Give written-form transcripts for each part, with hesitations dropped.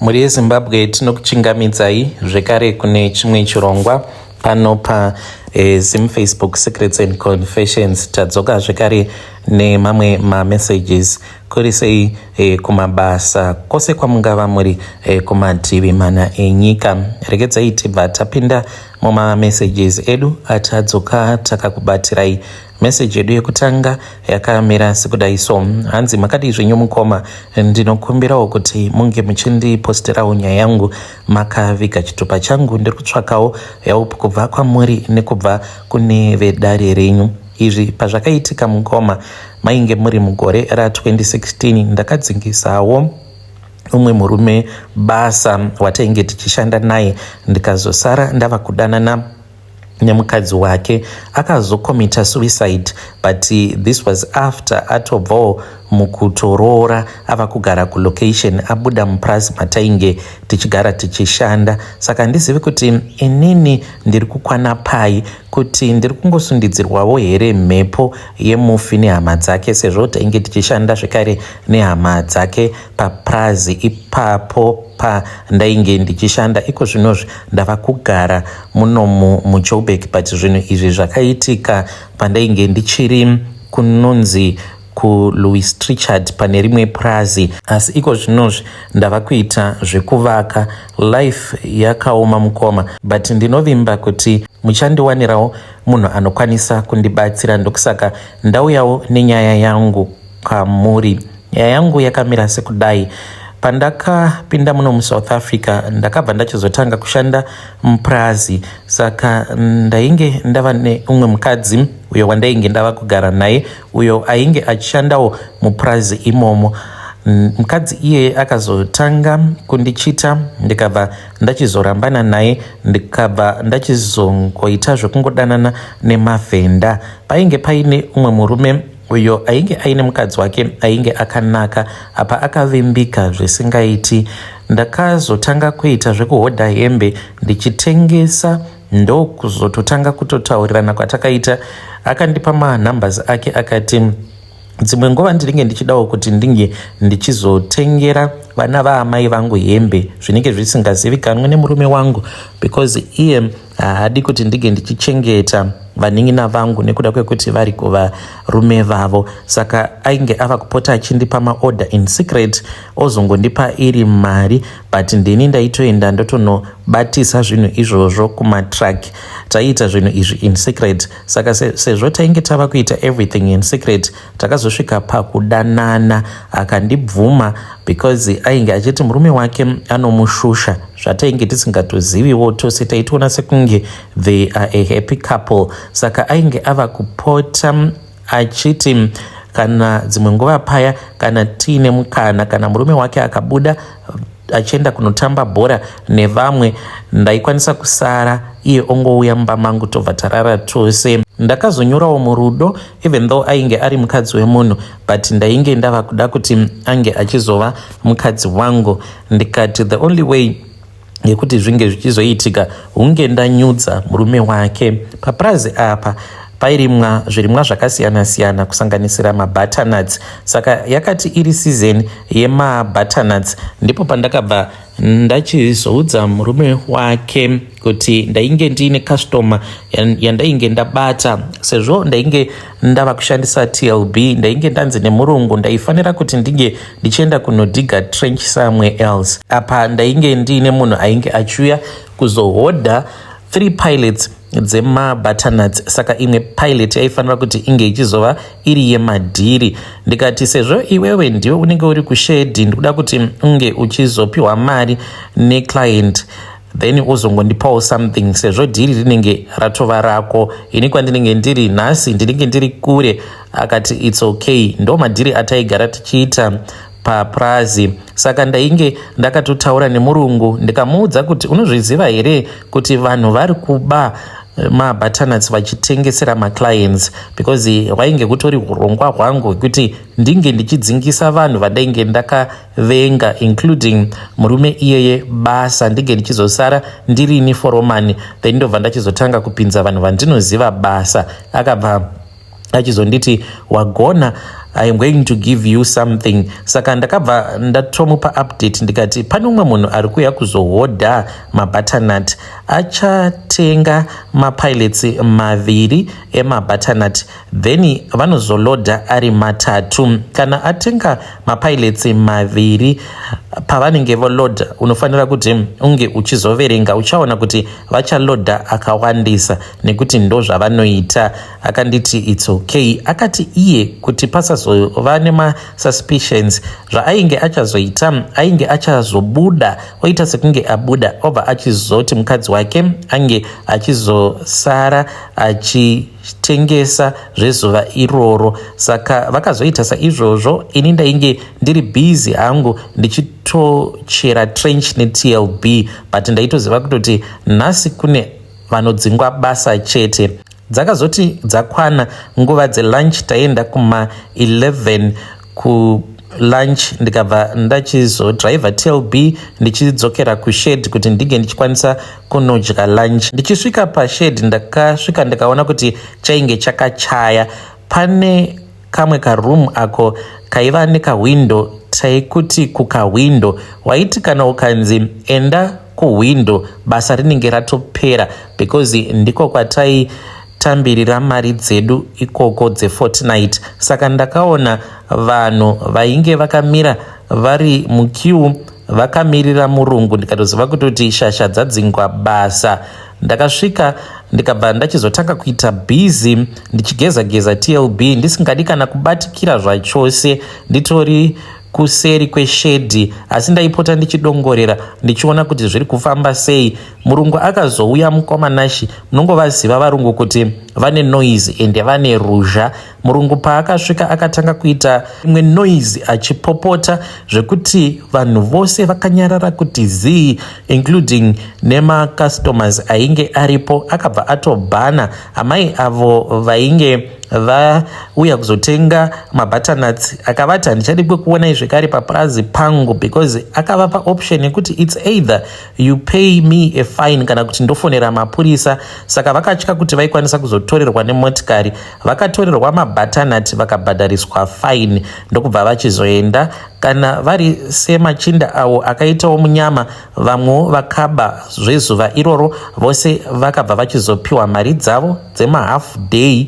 Mhuri yeZimbabwe, tinokuchingamidzai zvekare kune chimwe chirongwa pano pa Zim Facebook Secrets and Confessions. Tadzoka zvekare nemamwe mamessages. Kuri sei kumabasa kwose kwamungava muri kumativi mana enyika? Regedzai tibva tapinda mumamessages edu atadzoka takakubatirai. Message yedu yekutanga yakamira sekudai so. Hanzi, "Makadii zvenyu mukoma? Ndinokumbirawo kuti munge muchindiposterawo nyaya yangu makaviga chitupa changu. Ndiri kutsvakawo help kubva kwamuri nekubva kune vedare renyu. Izvi pazvakaitika, mukoma, mainge muri mugore ra2016. Ndakadzingisawo umwe murume basa watainge tichishanda naye, ndikazosara ndava kudanana nemukadzi wake. Akazocommita suicide, but this was after atobvawo mukutoroora, ava kugara kulocation, abuda mupurazi matainge tichigara tichishanda. Saka handizivi kuti inini ndiri kukwana pai, kuti ndiri kungosundidzirwawo here mhepo yemufi nehama dzake, sezvo tainge tichishanda zvekare nehama dzake papurazi ipapo pandainge ndichishanda. Iko zvinozvi ndava kugara munomu muJoburg, but zvinhu izvi zvakaitika pandainge ndichiri kunonzi kuLouis Trichardt pane rimwe purazi, asi iko zvinozvi ndava kuita zvekuvaka. Life yakaoma, mukoma, but ndinovimba kuti muchandiwanirawo munhu anokwanisa kundibatsira. Ndokusaka ndauyawo nenyaya yangu kwamuri. Nyaya yangu yakamira sekudai. Pandakapinda muno muSouth Africa, ndakabva ndachizotanga kushanda mupurazi. Saka ndainge ndava neumwe mukadzi uyo wandainge ndava kugara naye, uyo ainge achishandawo mupurazi imomo. Mukadzi iyeye akazotanga kundichita, ndikabva ndachizorambana naye, ndikabva ndachizongoita zvekungodanana nemavhenda. Painge paine umwe murume uyo ainge aine mukadzi wake ainge akanaka, apa akavimbika zvisingaiti. Ndakazotanga kuita zvekuhodha hembe ndichitengesa, ndokuzototanga kutotaurirana kwatakaita. Akandipa manumbers ake, akati dzimwe nguva ndinenge ndichidawo kuti ndinge ndichizotengera vana vaamai vangu hembe, zvinenge zvisingazivikanwi nemurume wangu, because iye haadi kuti ndinge ndichichengeta vanin'ina vangu nekuda kwekuti vari kuvarume vavo. Saka ainge ava kupota achindipa maorder in secret, ozongondipa iri mari, but ndini ndaitoenda ndotonobatisa zvinhu izvozvo kumatruck. Taiita zvinhu izvi in secret. Saka sezvo tainge tava kuita everything in secret, takazosvika pakudanana. Akandibvuma because ainge achiti murume wake anomushusha, zvatainge tisingatoziviwo tose. Taitoona sekunge they are a happy couple. Saka ainge ava kupota achiti kana dzimwe nguva paya, kana tiine mukana, kana murume wake akabuda achienda kunotamba bhora nevamwe, ndaikwanisa kusara, iye ongouya mumba mangu, tobva tarara tose. Ndakazonyorawo murudo, even though ainge ari mukadzi wemunhu, but ndainge ndava kuda kuti ange achizova mukadzi wangu. Ndikati the only way yekuti zvinge zvichizoitika, hunge ndanyudza murume wake. Papurazi apa pairimwa zvirimwa zvakasiyana-siyana, kusanganisira mabutternuts. Saka yakati iri season yemabutternuts, ndipo pandakabva ndachizoudza murume wake kuti ndainge ndiine customer yandainge ndabata. Sezvo ndainge ndava kushandisa TLB, ndainge ndanzi nemurungu ndaifanira kuti ndinge ndichienda kunodhiga trench somewhere else. Apa ndainge ndiine munhu ainge achiuya kuzohodha 3 pallets dzemabutternuts, saka imwe pallet yaifanira kuti inge ichizova iri yemadhiri. Ndikati sezvo iwewe ndiwe unenge uri kushed, ndikuda kuti unge uchizopiwa mari neclient, then uzongondipawo something, sezvo dhiri rinenge ratova rako. Ini kwandinenge ndiri nhasi ndinenge ndiri kure. Akati it's okay. Ndo madhiri ataigara tichiita papurazi. Saka ndainge ndakatotaura nemurungu, ndikamuudza kuti, "Unozviziva here kuti vanhu vari kuba mabutternuts vachitengesera maclients?" Because hwainge kutori urongwa hwangu hwekuti ndinge ndichidzingisa vanhu vandainge ndakavenga, including murume iyeye, basa, ndinge ndichizosara ndirini foromani, then ndobva ndachizotanga kupinza vanhu vandinoziva basa. Akabva achizonditi, "Wagona." I am going to give you something. Saka ndakabva ndatomupa update, ndikati pane umwe munhu ari kuuya kuzohodha mabutternut, achatenga mapallets 2 emabutternut, then vanozolodha ari 3. Kana atenga mapallets 2, pavanenge volodha unofanira kuti unge uchizoverenga, uchaona kuti vachalodha akawandisa nekuti ndo zvavanoita. Akanditi it's okay. Akati iye kuti pasazova nemasuspicions, zvaainge achazoita, ainge achazobuda oita sekunge abuda, obva achizoti mukadzi wake ange achizosara achitengesa zvezuva iroro. Saka vakazoita saizvozvo. Ini ndainge ndiri busy hangu ndichitochera trench neTLB, but ndaitoziva kutoti nhasi kune vanodzingwa basa chete. Dzakazoti dzakwana nguva dzelunch, taenda kuma11 kulunch, ndikabva ndachizodhiraivha TLB ndichidzokera kushed kuti ndinge ndichikwanisa kunodya lunch. Ndichisvika pashed, ndakasvika ndikaona kuti chainge chakachaya. Pane kamwe karoom ako kaiva nekahwindo, taikuti kukahwindo. Waiti kana ukanzi enda kuhwindo, basa rinenge ratopera, because ndiko kwataitambirira mari dzedu ikoko dzefortnight. Saka ndakaona vanhu vainge vakamira vari muqueue vakamirira murungu, ndikatoziva kutoti shasha dzadzingwa basa. Ndakasvika, ndikabva ndachizotanga kuita busy ndichigeza geza TLB, ndisingadi kana kubatikira zvachose. Nditori kuseri kweshed, asi ndaipota ndichidongorera ndichiona kuti zviri kufamba sei. Murungu akazouya, mukoma Nashi. Munongovaziva varungu kuti vane noise ende vane ruzha. Murungu paakasvika, akatanga kuita imwe noise achipopota zvekuti vanhu vose vakanyarara kuti zii, including nemacustomers ainge aripo. Akabva atobhana amai avo vainge vauya kuzotenga mabutternuts, akavati handichadi kwekuonai zvekare papurazi pangu, because akavapa option yekuti it's either you pay me a fine kana kuti ndofonera mapurisa. Saka vakatya kuti vaikwanisa kuzotorerwa nemotikari. Vakatorerwa mabutternut, vakabhadhariswa fine, ndokubva vachizoenda. Kana vari semachinda awo akaitawo munyama, vamwewo vakaba zvezuva iroro, vose vakabva vachizopiwa mari dzavo dzemahalf day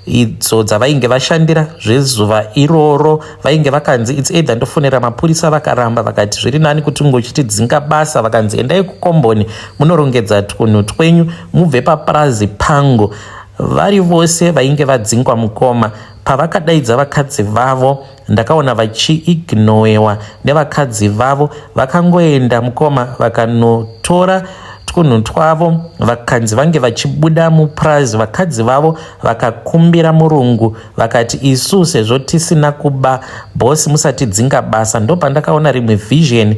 idzo dzavainge vashandira zvezuva iroro. Vainge vakanzi it's either ndofonera mapurisa, vakaramba, vakati zviri nani kuti ungochitidzinga basa. Vakanzi endai kukomboni munorongedza tunhu twenyu mubve papurazi pangu. Vari vose vainge vadzingwa, mukoma, pavakadaidza vakadzi vavo, ndakaona vachiignowewa nevakadzi vavo. Vakangoenda, mukoma, vakanotora twunhu twavo, vakanzi vange vachibuda mupurazi. Vakadzi vavo vakakumbira murungu, vakati isu sezvo tisina kuba, boss, musatidzinga basa. Ndopandakaona rimwe vision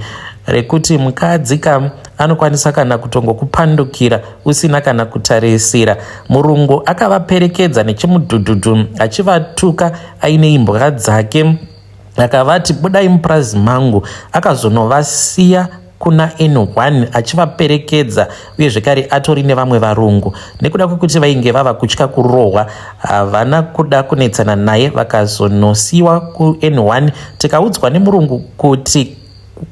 rekuti mukadzi kam anokwanisa kana kutongokupandukira usina kana kutarisira. Murungu akavaperekedza nechimudhudhudhu achivatuka aine imbwa dzake, akavati budai mupurazi mangu. Akazonovasiya kuna N1 achivaperekedza, uye zvekare atori nevamwe varungu. Nekuda kwekuti vainge vava kutya kurohwa, havana kuda kunetsana naye, vakazonosiyiwa kuN1. Tikaudzwa nemurungu kuti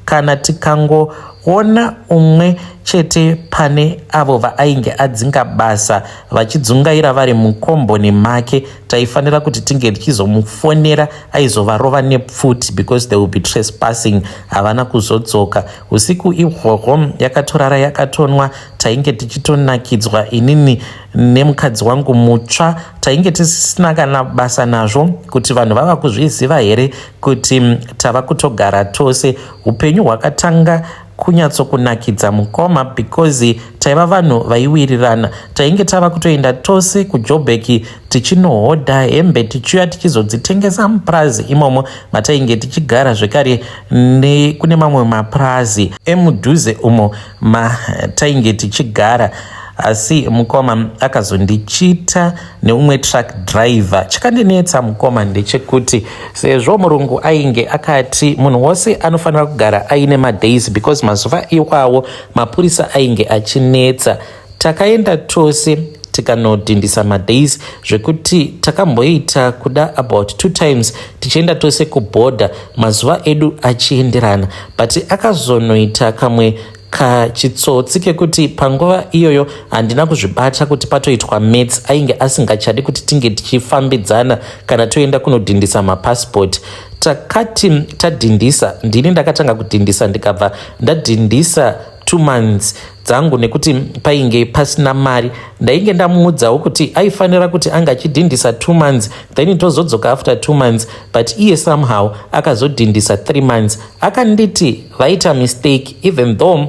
kana tikangoona umwe chete pane avo vaainge adzinga basa vachidzungaira vari mukomboni make, taifanira kuti tinge tichizomufonera, aizovarova nepfuti because they will be trespassing. Havana kuzodzoka usiku ihwohwo. Yakatorara yakatonwa. Tainge tichitonakidzwa, inini nemukadzi wangu mutsva. Tainge tisisina kana basa nazvo kuti vanhu vava kuzviziva here kuti tava kutogara tose. Upenyu hwakatanga kunyatsokunakidza, mukoma, because taiva vanhu vaiwirirana. Tainge tava kutoenda tose kuJobek tichinohodha hembe, tichiuya tichizodzitengesa mupurazi imomo matainge tichigara, zvekare nekune mamwe mapurazi emudhuze umo matainge tichigara. Asi mukoma, akazondichita neumwe truck driver. Chakandinetsa, mukoma, ndechekuti sezvo murungu ainge akati munhu wose anofanira kugara aine madays, because mazuva iwawo mapurisa ainge achinetsa, takaenda tose. Tikanodhindisa madays, zvekuti takamboita kuda about two times tichienda tose kubhodha, mazuva edu achienderana. But akazonoita kamwe kachitsotsi kekuti panguva iyoyo handina kuzvibata kuti patoitwa maths. Ainge asingachadi kuti tinge tichifambidzana kana toenda kunodhindisa mapasipoti. Takati tadhindisa, ndini ndakatanga kudhindisa, ndikabva ndadhindisa 2 months dzangu nekuti painge pasina mari. Ndainge ndamuudzawo kuti aifanira kuti anga achidhindisa 2 months, then tozodzoka after 2 months, but iye somehow akazodhindisa 3 months. Akanditi vaita mistake, even though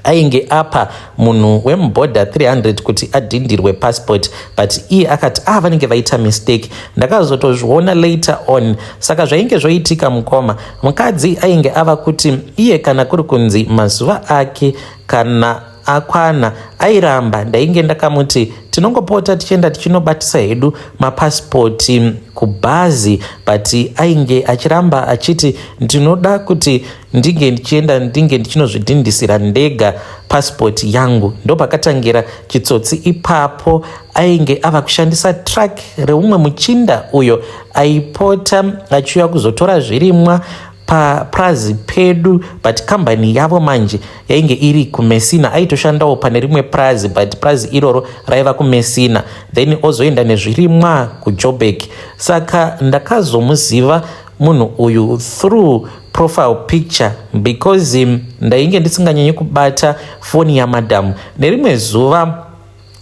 ainge apa munhu wemubhodha 300 kuti adhindirwe passport, but iye akati, "Ah, vanenge vaita mistake." Ndakazotozviona later on. Saka zvainge zvoitika, mukoma, mukadzi ainge ava kuti iye kana kuri kunzi mazuva ake kana akwana, airamba. Ndainge ndakamuti tinongopota tichienda tichinobatisa hedu mapasipoti kubhazi, but ainge achiramba achiti, "Ndinoda kuti ndinge ndichienda, ndinge ndichinozvidhindisira ndega pasipoti yangu." Ndopakatangira chitsotsi ipapo. Ainge ava kushandisa truck reumwe muchinda uyo aipota achiuya kuzotora zvirimwa papurazi pedu, but kambani yavo manje yainge iri kuMessina. Aitoshandawo pane rimwe purazi, but purazi iroro raiva kuMessina, then ozoenda nezvirimwa kuJoburg. Saka ndakazomuziva munhu uyu through profile picture because ndainge ndisinganyanyi kubata foni yamadhamu. Nerimwe zuva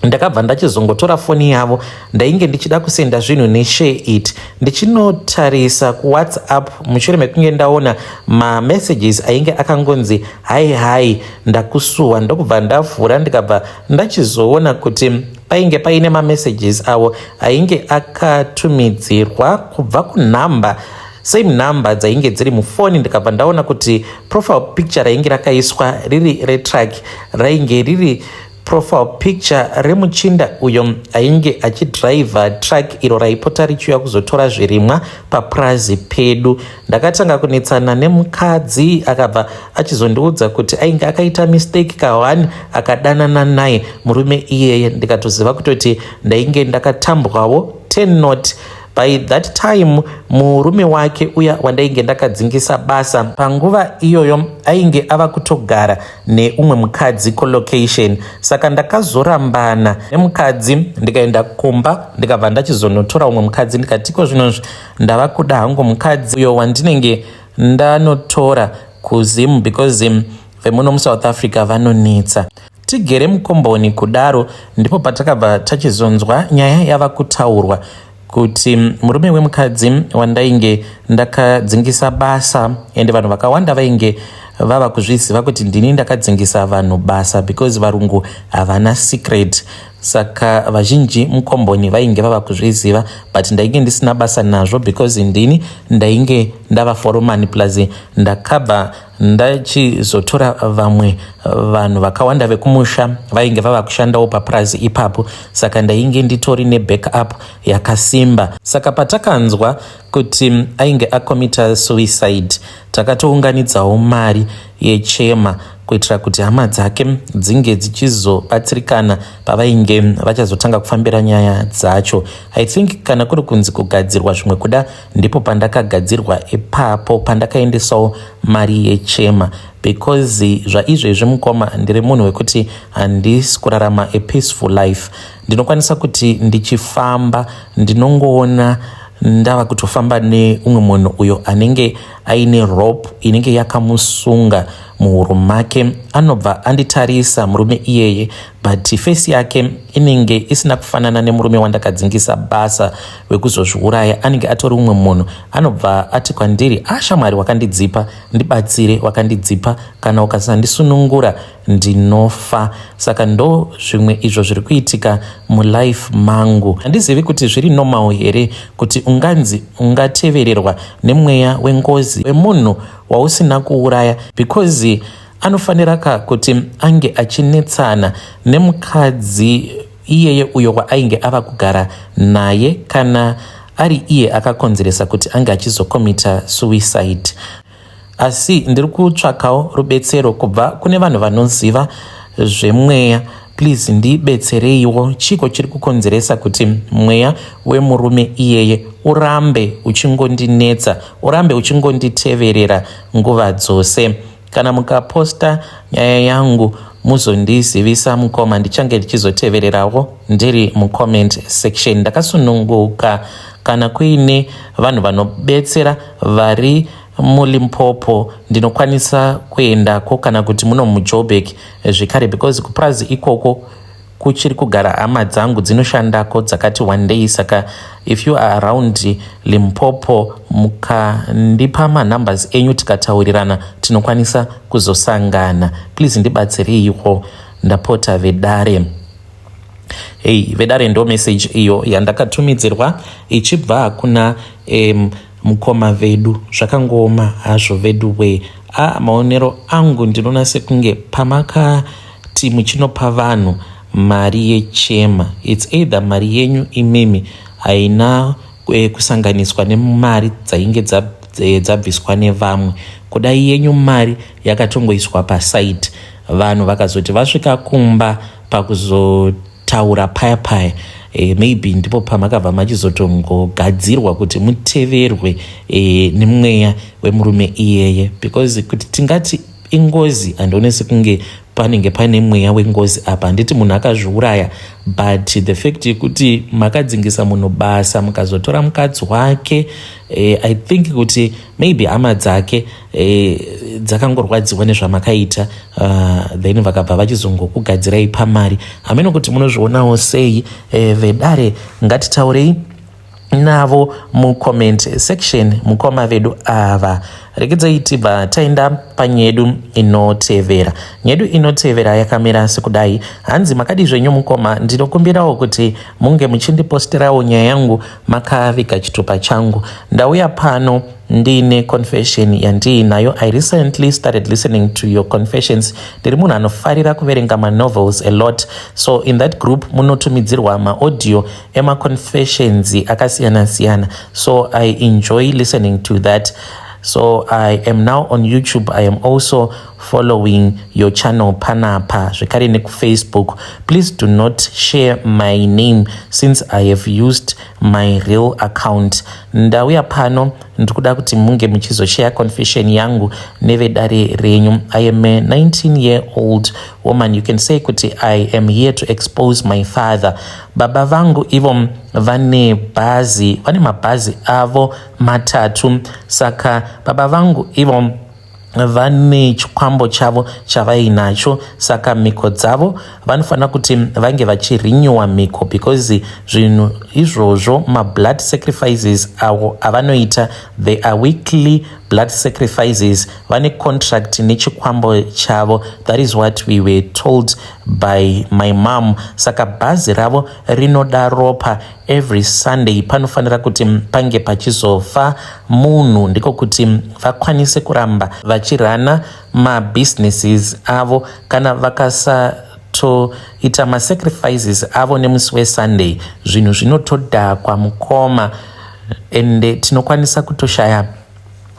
ndakabva ndachizongotora foni yavo, ndainge ndichida kusenda zvinhu neShare It. Ndichinotarisa kuWhatsApp, mushure mekunge ndaona mamessages ainge akangonzi, "Hi, hi, ndakusuwa," ndokubva ndavhura, ndikabva ndachizoona kuti painge paine mamessages avo ainge akatumidzirwa kubva kunhamba, same number dzainge dziri mufoni. Ndikabva ndaona kuti profile picture rainge rakaiswa riri retruck rainge riri profile picture remuchinda uyo ainge achidhiraivha truck iro raipota richiuya kuzotora zvirimwa papurazi pedu. Ndakatanga kunetsana nemukadzi, akabva achizondiudza kuti ainge akaita mistake ka1 akadanana naye murume iyeye. Ndikatoziva kutoti ndainge ndakatambwawo 10 not. By that time murume wake uya wandainge ndakadzingisa basa, panguva iyoyo ainge ava kutogara neumwe mukadzi colocation. Saka ndakazorambana nemukadzi, ndikaenda kumba, ndikabva ndachizonotora umwe mukadzi. Ndikatiko zvinozvi ndava kuda hangu mukadzi uyo wandinenge ndanotora kuZim, because vemuno muSouth Africa vanonetsa. Tigere mukomboni kudaro, ndipo patakabva tachizonzwa nyaya yava kutaurwa kuti murume wemukadzi wandainge ndakadzingisa basa, ende vanhu vakawanda vainge vava kuzviziva kuti ndini ndakadzingisa vanhu basa, because varungu havana secret. Saka vazhinji mukomboni vainge vava kuzviziva, but ndainge ndisina basa nazvo because ndini ndainge ndava foromani, plus ndakabva ndachizotora vamwe vanhu vakawanda vekumusha vainge vava kushandawo papurazi ipapo. Saka ndainge nditori nebackup yakasimba. Saka patakanzwa kuti ainge acommita suicide, takatounganidzawo mari yechema kuitira kuti hama dzake dzinge dzichizobatsirikana pavainge vachazotanga kufambira nyaya dzacho. I think kana kuri kunzi kugadzirwa zvimwe kuda, ndipo pandakagadzirwa ipapo, pandakaendesawo mari yechema, because zvaizvezvi, mukoma, ndiri munhu wekuti handisi kurarama a peaceful life. Ndinokwanisa kuti ndichifamba, ndinongoona ndava kutofamba neumwe munhu uyo anenge aine rope inenge yakamusunga muhuro make. Anobva anditarisa murume iyeye, but face yake inenge isina kufanana nemurume wandakadzingisa basa wekuzozviuraya. Anenge atori umwe munhu. Anobva ati kwandiri, "Ashamwari, wakandidzipa, ndibatsire, wakandidzipa, kana ukasandisunungura ndinofa." Saka ndo zvimwe izvo zviri kuitika mulife mangu. Handizivi kuti zviri normal here kuti unganzi ungatevererwa nemweya wengozi wemunhu wausina kuuraya, because anofanira ka kuti ange achinetsana nemukadzi iyeye uyo waainge ava kugara naye, kana ari iye akakonzeresa kuti ange achizocommita suicide. Asi ndiri kutsvakawo rubetsero kubva kune vanhu vanoziva zvemweya, Please ndibetsereiwo, chiko chiri kukonzeresa kuti mweya wemurume iyeye urambe uchingondinetsa, urambe uchingonditeverera nguva dzose? Kana mukaposta nyaya yangu muzondizivisa mukoma, ndichange ndichizotevererawo ndiri mucomment section ndakasununguka. Kana kuine vanhu vanobetsera vari muLimpopo, ndinokwanisa kuendako, kana kuti muno muJoburg zvekare, because kupurazi ikoko kuchiri kugara hama dzangu dzinoshandako dzakati one day. Saka if you are around Limpopo, mukandipa manumbers enyu tikataurirana, tinokwanisa kuzosangana. Please ndibatsireiwo, ndapota vedare. Hei vedare, ndo message iyo yandakatumidzirwa ichibva kuna mukoma vedu. Zvakangooma hazvo vedu we. A, maonero angu, ndinoona sekunge pamakati muchinopa vanhu mari yechema, it's either mari yenyu imimi haina kusanganiswa nemari dzainge dzabviswa nevamwe. Kudai yenyu mari yakatongoiswa pasite, vanhu vakazoti vasvika kumba pakuzotaura paya paya, maybe ndipo pamakabva machizotongogadzirwa kuti muteverwe nemweya wemurume iyeye, because kuti tingati ingozi, handione sekunge panenge paine mweya wengozi apa. Handiti munhu akazviuraya, but the fact yekuti makadzingisa munhu basa, mukazotora mukadzi wake, I think kuti maybe hama dzake dzakangorwadziwa nezvamakaita, then vakabva vachizongokugadzirai pamari. Hameno kuti munozvionawo sei, vedare. Ngatitaurei navo mucomment section, mukoma vedu ava. Regedzai tibva taenda panyedu inotevera. Nyedu inotevera yakamira sekudai. Hanzi, "Makadi zvenyu mukoma? Ndinokumbirawo kuti munge muchindiposterawo nyaya yangu makaviga chitupa changu. Ndauya pano ndiine confession yandiinayo. I recently started listening to your confessions. Ndiri munhu anofarira kuverenga manovels a lot, so in that group munotumidzirwa maaudio emaconfessions akasiyana-siyana, so I enjoy listening to that. So I am now on YouTube. I am also following your channel panapa zvekare nekuFacebook. Please do not share my name since I have used my real account. Ndauya pano ndiri kuda kuti munge muchizoshare confession yangu nevedare renyu. I am a 19 year old woman. You can say kuti I am here to expose my father. Baba vangu ivo vane bhazi, vane mabhazi avo matatu. Saka baba vangu ivo vane chikwambo chavo chavainacho, saka mhiko dzavo vanofanira kuti vange vachirenewa mhiko, because zvinhu izvozvo, mablood sacrifices avo avanoita, they are weekly blood sacrifices. Vane contract nechikwambo chavo. That is what we were told by my mom. Saka bhazi ravo rinoda ropa every Sunday. Panofanira kuti pange pachizofa munhu, ndiko kuti vakwanise kuramba vachirana mabusinesses avo. Kana vakasatoita masacrifices avo nemusi weSunday, zvinhu zvinotodhakwa mukoma, ende tinokwanisa kutoshaya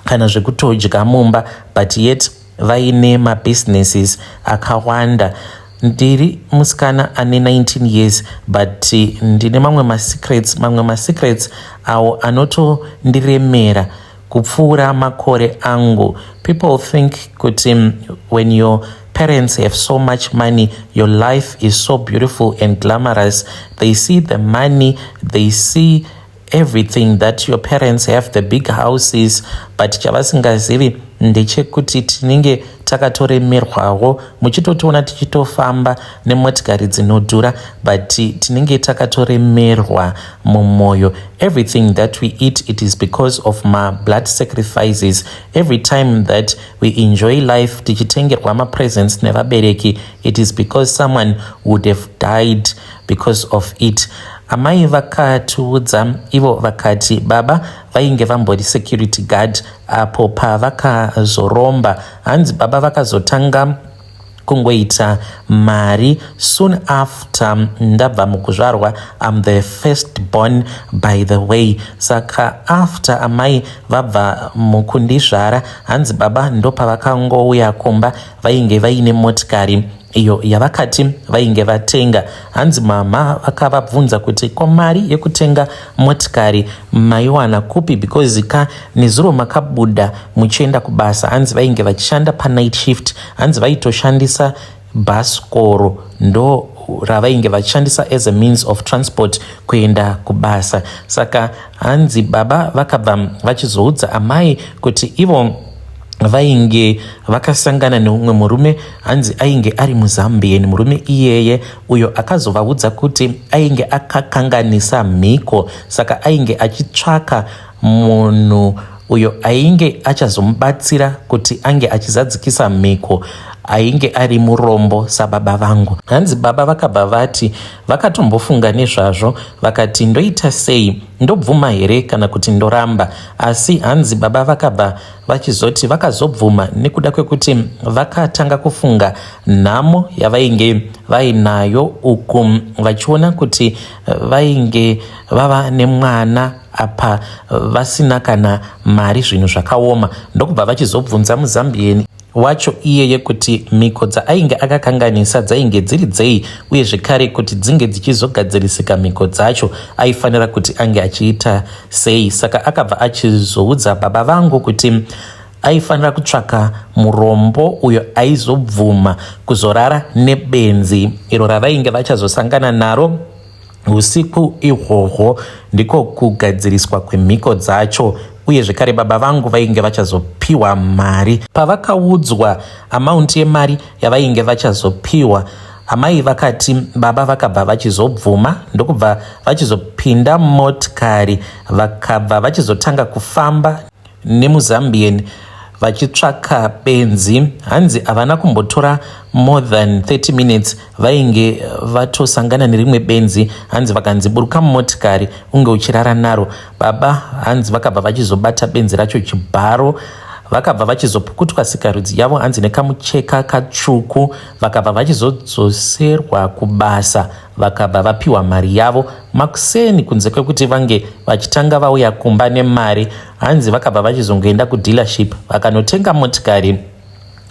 kana zvekutodya mumba, but yet vaine mabusinesses akawanda. Ndiri musikana ane 19 years, but ndine mamwe masecrets, mamwe masecrets awo anotondiremera kupfuura makore angu. People think kuti when your parents have so much money, your life is so beautiful and glamorous. They see the money, they see everything that your parents have, the big houses, but chavasingazivi ndechekuti tinenge takatoremerwawo. Muchitotiona tichitofamba nemotikari dzinodhura, but tinenge takatoremerwa mumwoyo. Everything that we eat, it is because of mablood sacrifices. Every time that we enjoy life, tichitengerwa mapresents nevabereki, it is because someone would have died because of it. Amai vakatiudza ivo vakati baba vainge vambori security guard apo pavakazoromba. Hanzi baba vakazotanga kungoita mari soon after ndabva mukuzvarwa. I'm the first born, by the way. Saka after amai vabva mukundizvara, hanzi baba ndopavakangouya kumba, vainge vaine motikari. iyo yavakati vainge vatenga. Hanzi mama vakavabvunza kuti ko mari yekutenga motikari maiwana kupi, because ka nezuro makabuda muchienda kubasa. Hanzi vainge vachishanda panight shift. Hanzi vaitoshandisa bhasikoro, ndo ravainge vachishandisa as a means of transport kuenda kubasa. Saka hanzi baba vakabva vachizoudza amai kuti ivo vainge vakasangana neumwe murume. Hanzi ainge ari muZambian murume iyeye, uyo akazovaudza kuti ainge akakanganisa mhiko, saka ainge achitsvaka munhu uyo ainge achazomubatsira kuti ange achizadzikisa mhiko, ainge ari murombo sababa vangu. Hanzi baba vakabva vati vakatombofunga nezvazvo, vakati, "Ndoita sei? Ndobvuma here kana kuti ndoramba?" Asi hanzi baba vakabva vachizoti vakazobvuma nekuda kwekuti vakatanga kufunga nhamo yavainge vainayo, uku vachiona kuti vainge vava nemwana, apa vasina kana mari, zvinhu zvakaoma. Ndokubva vachizobvunza muZambian wacho iyeye kuti mhiko dzaainge akakanganisa dzainge dziri dzei, uye zvekare kuti dzinge dzichizogadzirisika mhiko dzacho aifanira kuti ange achiita sei. Saka akabva achizoudza baba vangu kuti aifanira kutsvaka murombo uyo aizobvuma kuzorara nebenzi iro ravainge vachazosangana naro usiku ihwohwo, ndiko kugadziriswa kwemhiko dzacho. Uye zvekare baba vangu vainge vachazopiwa mari. Pavakaudzwa amount yemari yavainge vachazopiwa, amai vakati baba vakabva vachizobvuma, ndokubva vachizopinda motikari, vakabva vachizotanga kufamba nemuZambian vachitsvaka benzi. Hanzi havana kumbotora more than 30 minutes, vainge vatosangana nerimwe benzi. Hanzi vakanzi, "Buruka mumotikari unge uchirara naro." Baba hanzi vakabva vachizobata benzi racho chibharo, vakabva vachizopukutwa sikarudzi yavo, hanzi nekamucheka katsvuku. Vakabva vachizodzoserwa kubasa, vakabva vapiwa mari yavo makuseni, kunze kwekuti vange vachitanga vauya kumba nemari. Hanzi vakabva vachizongoenda kudealership, vakanotenga motikari.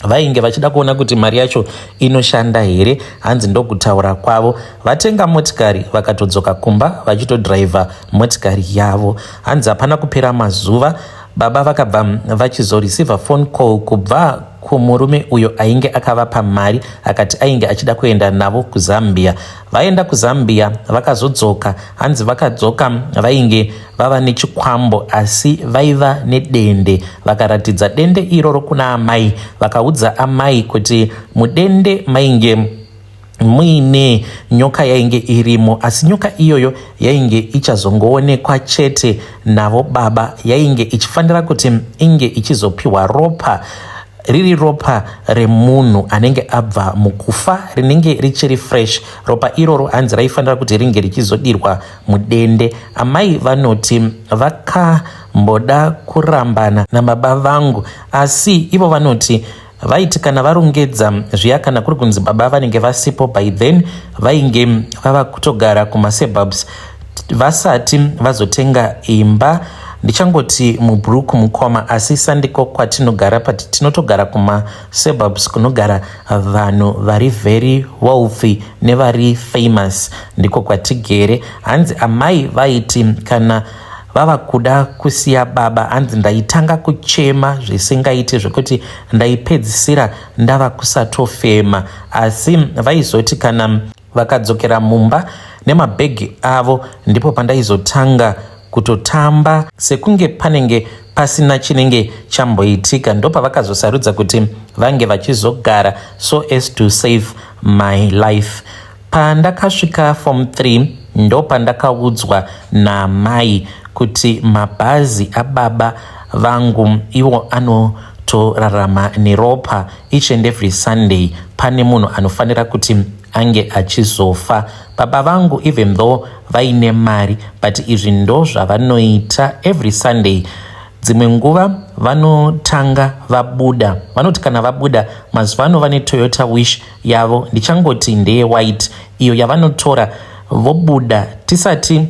Vainge vachida kuona kuti mari yacho inoshanda here, hanzi ndokutaura kwavo. Vatenga motikari, vakatodzoka kumba vachitodhiraivha motikari yavo. Hanzi hapana kupera mazuva, baba vakabva vachizoreceiva phone call kubva kumurume uyo ainge akavapa mari, akati ainge achida kuenda navo kuZambia. Vaenda kuZambia vakazodzoka. Hanzi vakadzoka vainge vava nechikwambo, asi vaiva nedende. Vakaratidza dende iroro kuna amai, vakaudza amai kuti mudende mainge muine nyoka yainge irimo, asi nyoka iyoyo yainge ichazongoonekwa chete navo baba. Yainge ichifanira kuti inge ichizopiwa ropa, riri ropa remunhu anenge abva mukufa, rinenge richiri fresh. Ropa iroro hanzi raifanira kuti ringe richizodirwa mudende. Amai vanoti vakamboda kurambana nababa vangu, asi ivo vanoti vaiti kana varongedza zviya, kana kuri kunzi baba vanenge vasipo, by then vainge vava kutogara kumasuburbs vasati vazotenga imba. Ndichangoti mubhuruku mukoma, asi sandiko kwatinogara, but tinotogara kumasuburbs kunogara vanhu vari very wealthy nevari famous, ndiko kwatigere. Hanzi amai vaiti kana vava kuda kusiya baba, hanzi ndaitanga kuchema zvisingaiti, zvekuti ndaipedzisira ndava kusatofema. Asi vaizoti kana vakadzokera mumba nemabhegi avo, ndipo pandaizotanga kutotamba sekunge panenge pasina chinenge chamboitika. Ndopavakazosarudza kuti vange vachizogara so as to save my life. Pandakasvika form 3, ndopandakaudzwa namai kuti mabhazi ababa vangu iwo anotorarama neropa. Each and every Sunday pane munhu anofanira kuti ange achizofa. Baba vangu, even though vaine mari, but izvi ndo zvavanoita every Sunday. Dzimwe nguva vanotanga vabuda, vanoti kana vabuda, mazuva ano vane Toyota Wish yavo, ndichangoti ndeye white iyo yavanotora, vobuda tisati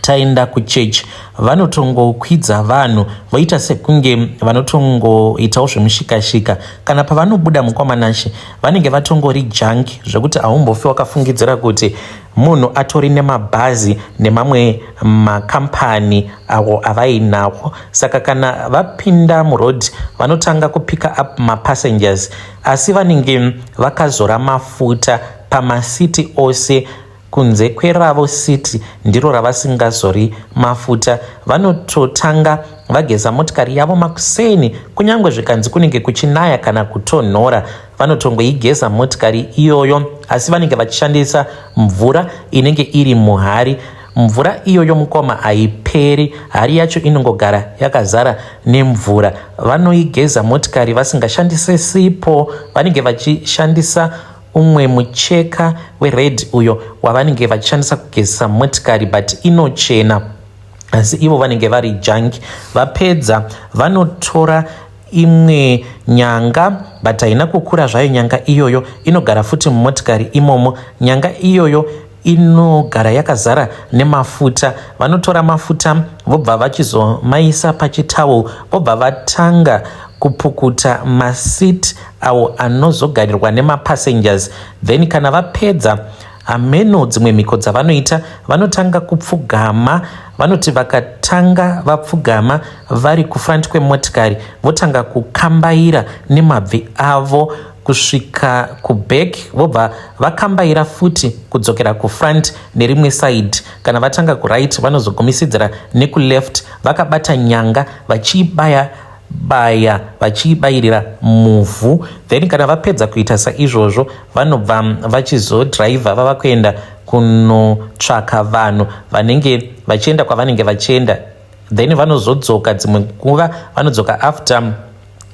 Taenda kuchechi, vanotongokwidza vanhu voita sekunge vanotongoitawo zvemushikashika. Kana pavanobuda, mukwamanashe, vanenge vatongori junk zvekuti haumbofi wakafungidzira kuti munhu atori nemabhazi nemamwe makampani awo avainawo. Saka kana vapinda muroad, vanotanga kupika up mapassengers, asi vanenge vakazora mafuta pamaseats ose kunze kweravo seat ndiro ravasingazori mafuta. Vanototanga vageza motikari yavo makuseni, kunyange zvikanzi kunenge kuchinaya kana kutonhora, vanotongoigeza motikari iyoyo, asi vanenge vachishandisa mvura inenge iri muhari. Mvura iyoyo, mukoma, haiperi. Hari yacho inongogara yakazara nemvura. Vanoigeza motikari vasingashandise sipo, vanenge vachishandisa umwe mucheka wered uyo wavanenge vachishandisa kugezesa motikari, but inochena, asi ivo vanenge vari junk. Vapedza, vanotora imwe nyanga, but haina kukura zvayo. Nyanga iyoyo inogara futi mumotikari imomo. Nyanga iyoyo inogara yakazara nemafuta. Vanotora mafuta, vobva vachizomaisa pachitowel, vobva vatanga kupukuta maseat awo anozogarirwa nemapassengers. Then kana vapedza, hameno dzimwe mhiko dzavanoita, vanotanga kupfugama. Vanoti vakatanga vapfugama vari kufront kwemotikari, votanga kukambaira nemabvi avo kusvika kuback, vobva vakambaira futi kudzokera kufront nerimwe side. Kana vatanga kuright, vanozogumisidzira nekuleft, vakabata nyanga vachiibaya baya, vachiibayirira muvhu. Then kana vapedza kuita saizvozvo, vanobva vachizodhiraivha vava kuenda kunotsvaka vanhu vanenge vachienda kwavanenge vachienda. Then vanozodzoka, dzimwe nguva vanodzoka after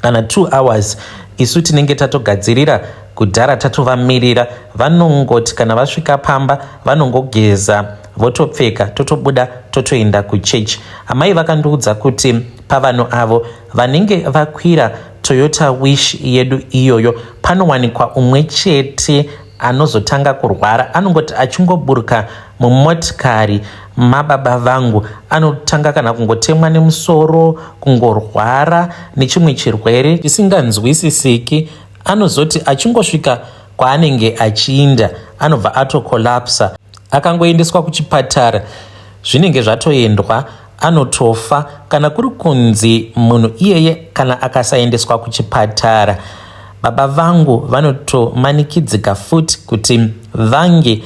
kana 2 hours. Isu tinenge tatogadzirira kudhara, tatovamirira. Vanongoti kana vasvika pamba, vanongogeza, votopfeka, totobuda, totoenda kuchechi. Amai vakandiudza kuti pavanhu avo vanenge vakwira Toyota Wish yedu iyoyo, panowanikwa umwe chete anozotanga kurwara. Anongoti achingoburuka mumotikari mababa vangu, anotanga kana kungotemwa nemusoro, kungorwara nechimwe chirwere chisinganzwisisiki. Anozoti achingosvika kwaanenge achiinda, anobva atocollapsa. Akangoendeswa kuchipatara, zvinenge zvatoendwa, anotofa. Kana kuri kunzi munhu iyeye kana akasaendeswa kuchipatara, baba vangu vanotomanikidzika futi kuti vange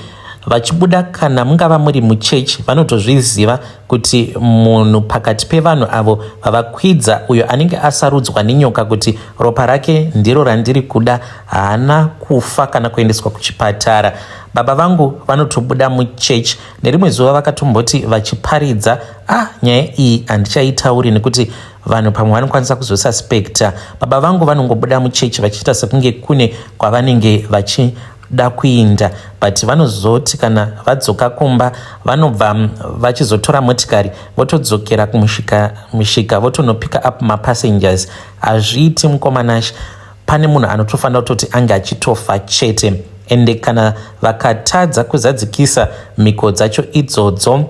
vachibuda. Kana mungava muri muchechi, vanotozviziva kuti munhu pakati pevanhu avo vavakwidza, uyo anenge asarudzwa nenyoka kuti ropa rake ndiro randiri kuda, haana kufa kana kuendeswa kuchipatara, baba vangu vanotobuda muchechi. Nerimwe zuva vakatomboti vachiparidza, ah, nyaya iyi handichaitauri nekuti vanhu pamwe vanokwanisa kuzosuspecta. Baba vangu vanongobuda muchechi vachiita sekunge kune kwavanenge vachida kuinda, but vanozoti kana vadzoka kumba, vanobva vachizotora motikari, votodzokera kumushika, votonopika up mapassengers. Hazviiti, mukomanashi. Pane munhu anotofanira kutoti ange achitofa chete. Ende kana vakatadza kuzadzikisa mhiko dzacho idzodzo,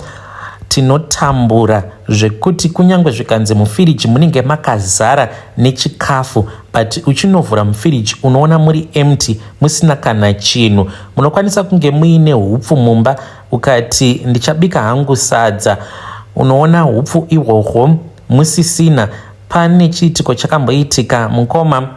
tinotambura zvekuti kunyange zvikanzi mufiriji munenge makazara nechikafu, but uchinovhura mufiriji unoona muri empty, musina kana chinhu. Munokwanisa kunge muine hupfu mumba, ukati ndichabika hangu sadza, unoona hupfu ihwohwo musisina. Pane chiitiko chakamboitika, mukoma,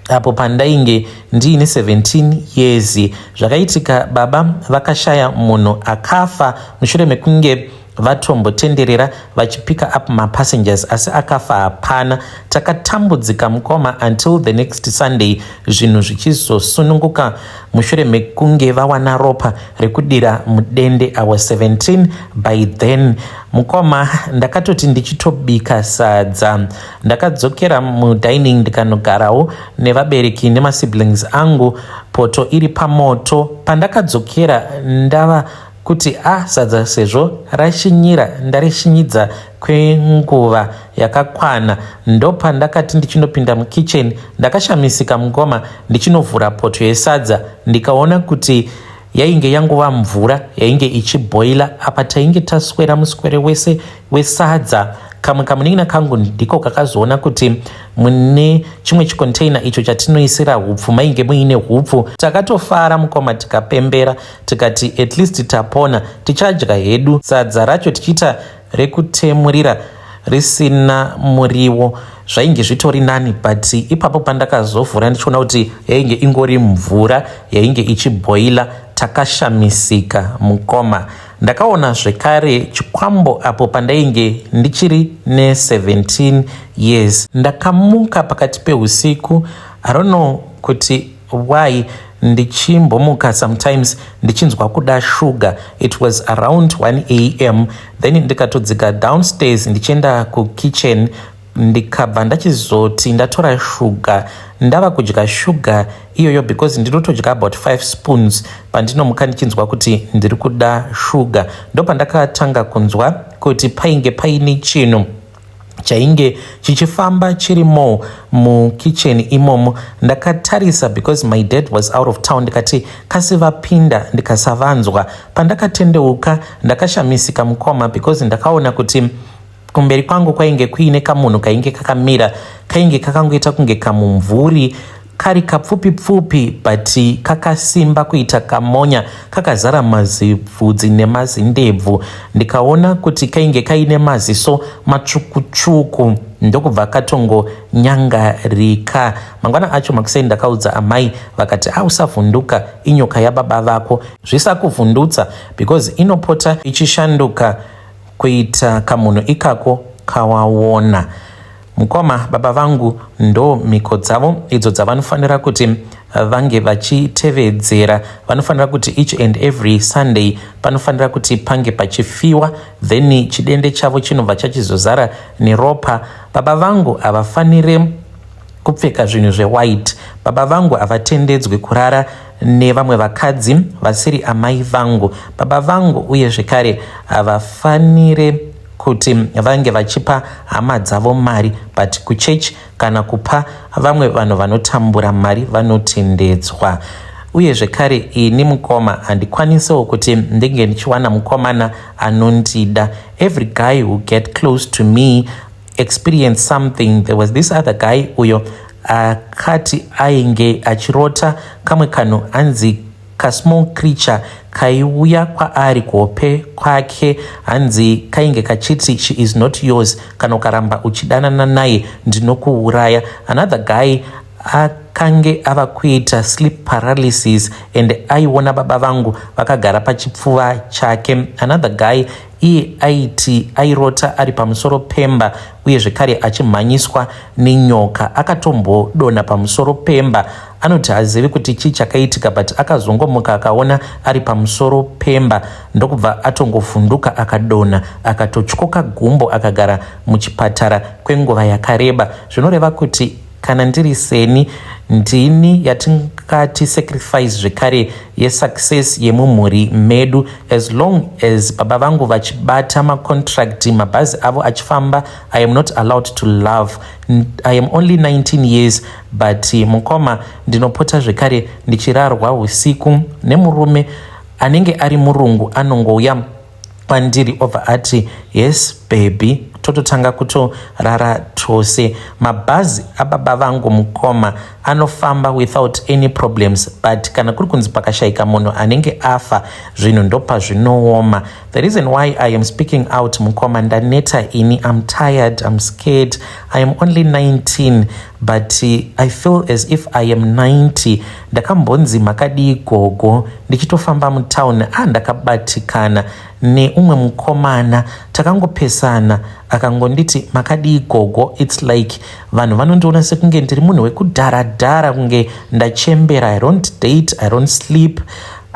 apo pandainge ndiine 17 years. Zvakaitika, baba vakashaya munhu akafa mushure mekunge vatombotenderera vachipika up mapassengers, asi akafa hapana. Takatambudzika, mukoma, until the next Sunday zvinhu zvichizosununguka mushure mekunge vawana ropa rekudira mudende. I was 17 by then, mukoma. Ndakatoti ndichitobika sadza, ndakadzokera mudining, ndikanogarawo nevabereki nemasiblings angu, poto iri pamoto. Pandakadzokera ndava kuti a ah, sadza sezvo rashinyira, ndarishinyidza kwenguva yakakwana, ndopandakati ndichinopinda mukitchen, ndakashamisika, mukoma, ndichinovhura poto yesadza, ndikaona kuti Yainge yangova mvura yainge ichibhoila. Apa tainge taswera muswere wese wesadza. Kamwe kamunin'ina kangu ndiko kakazoona kuti mune chimwe chikonteina icho chatinoisira hupfu mainge muine hupfu. Takatofara mukoma, tikapembera, tikati at least tapona, tichadya hedu sadza racho tichiita rekutemurira risina muriwo. Zvainge zvitori nani, but ipapo pandakazovhura ndichiona kuti yainge ingori mvura yainge ichibhoila, takashamisika mukoma. Ndakaona zvekare chikwambo apo pandainge ndichiri ne17 years. Ndakamuka pakati peusiku. I don't know kuti why ndichimbomuka sometimes ndichinzwa kuda shuga. It was around 1 a.m., then ndikatodzika downstairs ndichienda kukitchen. Ndikabva ndachizoti ndatora shuga, ndava kudya shuga iyoyo, because ndinotodya about 5 spoons pandinomuka ndichinzwa kuti ndiri kuda shuga. Ndopandakatanga kunzwa kuti painge paine chinhu chainge chichifamba chirimo mukitchen imomo. Ndakatarisa because my dad was out of town. Ndikati kasi vapinda, ndikasavanzwa. Pandakatendeuka, ndakashamisika mukoma, because ndakaona kuti kumberi kwangu kwainge kuine kamunhu kainge kakamira, kainge kakangoita kunge kamumvuri, kari kapfupi pfupi but kakasimba kuita kamonya, kakazara mazibvudzi nemazindebvu. Ndikaona kuti kainge kaine maziso matsvukutsvuku, ndokubva katongonyangarika. Mangwana acho makuseni ndakaudza amai, vakati, "Ausavhunduka, inyoka yababa vako. Zvisakuvhundutsa because inopota ichishanduka kuita kamunhu ikako kawaona." Mukoma, baba vangu ndo mhiko dzavo idzo dzavanofanira kuti vange vachitevedzera. Vanofanira kuti each and every Sunday panofanira kuti pange pachifiwa, then chidende chavo chinobva chachizozara neropa. Baba vangu havafaniri kupfeka zvinhu zvewhite. Baba vangu havatendedzwi kurara nevamwe vakadzi vasiri amai vangu. Baba vangu uye zvekare havafaniri kuti vange vachipa hama dzavo mari, but kuchechi kana kupa vamwe vanhu vanotambura mari vanotendedzwa. Uye zvekare ini mukoma handikwanisewo kuti ndinge ndichiwana mukomana anondida. Every guy who get close to me experience something. There was this other guy uyo akati ainge achirota kamwe kanhu, anzi kasmall creature kaiuya kwaari kuhope kwake. Hanzi kainge kachiti, "She is not yours. Kana ukaramba uchidanana naye, ndinokuuraya." Another guy akange ava kuita sleep paralysis and aiona baba vangu vakagara pachipfuva chake. Another guy iye aiti airota ari pamusoro pemba, uye zvekare achimhanyiswa nenyoka. Akatombodonha pamusoro pemba. Anoti hazivi kuti chii chakaitika, but akazongomuka akaona ari pamusoro pemba, ndokubva atongovhunduka, akadonha, akatotyoka gumbo, akagara muchipatara kwenguva yakareba. Zvinoreva kuti kana ndiri seni, ndini yatingati sacrifice zvekare yesuccess yemumhuri medu. As long as baba vangu vachibata macontract, mabhazi avo achifamba, I am not allowed to love. I am only 19 years, but mukoma, ndinopota zvekare ndichirarwa usiku nemurume anenge ari murungu. Anongouya kwandiri, obva ati, "Yes baby," tototanga kutorara tose. Mabhazi ababa vangu mukoma anofamba without any problems, but kana kuri kunzi pakashayika munhu anenge afa, zvinhu ndopazvinooma. The reason why I am speaking out mukoma, ndaneta ini. I'm tired, I'm scared. I am only 19, but I feel as if I am 90. Ndakambonzi, "Makadii gogo?" ndichitofamba mutown. A, ndakabatikana neumwe mukomana, takangopesana, akangonditi, "Makadii gogo?" It's like vanhu vanondiona sekunge ndiri munhu wekudharadhara, kunge ndachembera. I don't date, I don't sleep.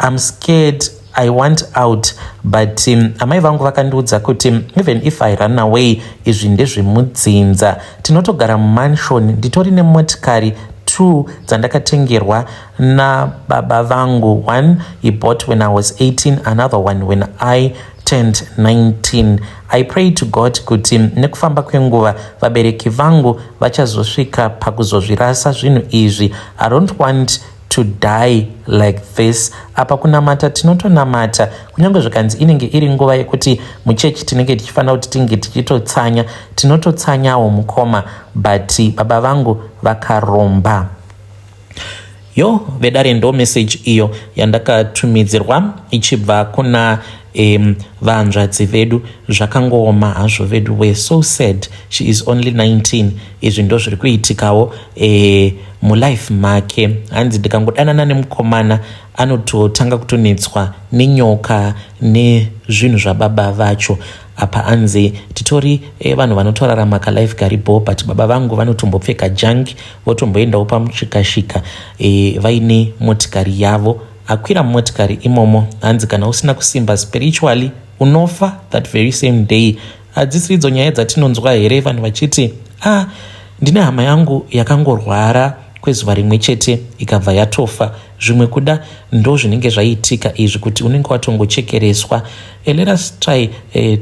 I'm scared, I want out, but amai vangu vakandiudza kuti even if I run away, izvi ndezvemudzinza. Tinotogara mumansion, nditori nemotikari two dzandakatengerwa nababa vangu. One he bought when I was 18, another one when I turned 19. I pray to God kuti nekufamba kwenguva vabereki vangu vachazosvika pakuzozvirasa zvinhu izvi. I don't want To die like this. Apa kunamata tinotonamata, kunyange zvikanzi inenge iri nguva yekuti muchechi tinenge tichifanira kuti tinge tichitotsanya, tinototsanyawo mukoma, but baba vangu vakaromba. Yo vedare, ndo message iyo yandakatumidzirwa ichibva kuna vanzvadzi vedu. Zvakangooma hazvo vedu, we so sad. She is only 19. Izvi ndo zviri kuitikawo mulife make. Hanzi ndikangodanana nemukomana, anototanga kutonetswa nenyoka nezvinhu zvababa vacho. Apa anzi titori vanhu vanotorarama kalife karibo, but baba vangu vanotombopfeka junk, votomboendawo pamushikashika vaine motikari yavo. Akwira mumotikari imomo, hanzi kana usina kusimba spiritually, unofa that very same day. Hadzisiridzo nyaya dzatinonzwa here, vanhu vachiti, "Ah, ndine hama yangu yakangorwara kwezuva rimwe chete, ikabva yatofa"? Zvimwe kuda ndo zvinenge zvaitika izvi, kuti unenge watongochekereswa. Let us try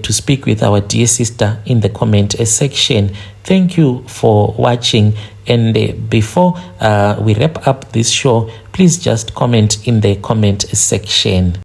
to speak with our dear sister in the comment section. Thank you for watching, and before we wrap up this show, please just comment in the comment section.